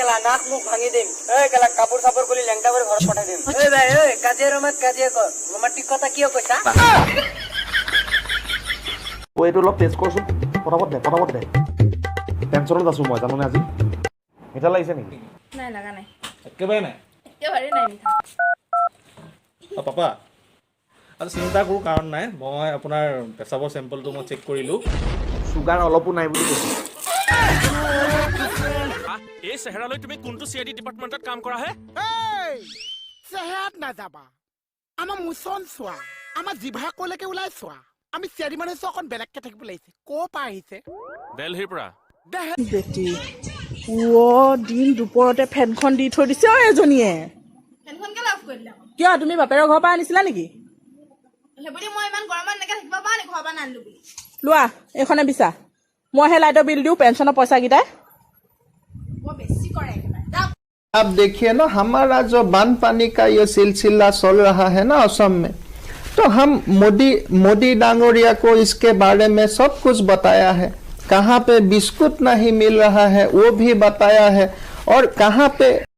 কেলা, নাক মুখ ভাঙি দিম। ঐ কেলা, কাপোৰ চাপোৰ খুলি লেংটা কৰি ঘৰত পঠাই দিম। ঐ ভাই, ঐ, কাজিয়া ৰুমত কাজিয়া কৰ, ৰোমান্টিক কথা কিয় কৈছা? ঐ, এইটো অলপ টেষ্ট কৰচোন। পটাপট দে, পটাপট দে। টেনশ্যনত আছোঁ মই, জাননে? আজি মিঠা লাগিছে নেকি? নাই, লগা নাই। একেবাৰে নাই? একেবাৰে নাই মিঠা। অ পাপা, আচ্ছা, চিন্তা কৰোঁ কাৰণ নাই। মই আপোনাৰ পেচাবৰ চেম্পলটো মই চেক কৰিলোঁ। চুগাৰ অলপো নাই বুলি কৈছে। এই চেহেৰালৈ তুমি কোনটো চিআইডি ডিপাৰ্টমেণ্টত কাম কৰা হে? চেহেৰাত নাযাবা, আমাৰ মোচন চোৱা, আমাৰ জিভা কলৈকে ওলাই চোৱা। আমি চিয়াৰি মানুহ চোৱা, অকণ বেলেগকে থাকিব লাগিছে। ক'ৰ পৰা আহিছে? দেলহিৰ পৰা। বেটি অ, দিন দুপৰতে ফেনখন দি থৈ দিছে অ এজনীয়ে। ফেনখন কেলে অফ কৰি দিলে আকৌ? কিয়, তুমি বাপেৰৰ ঘৰৰ পৰা আনিছিলা নেকি? সেইবুলি মই ইমান গৰমত এনেকে থাকিব পাৰোঁ নেকি, ঘৰৰ পৰা নানিলো বুলি? লোৱা, এইখনে বিচা। মইহে লাইটৰ বিল দিওঁ পেঞ্চনৰ পইচাকেইটাই। বৰ বেছি কৰে একেবাৰে, যাওক। आप देखिए ना, हमारा जो बानपानी का ये सिलसिला चल रहा है ना असम में, तो हम मोदी मोदी डांगोरिया को इसके बारे में सब कुछ बताया है। कहाँ पे बिस्कुट नहीं मिल रहा है, वो भी बताया है और कहाँ पे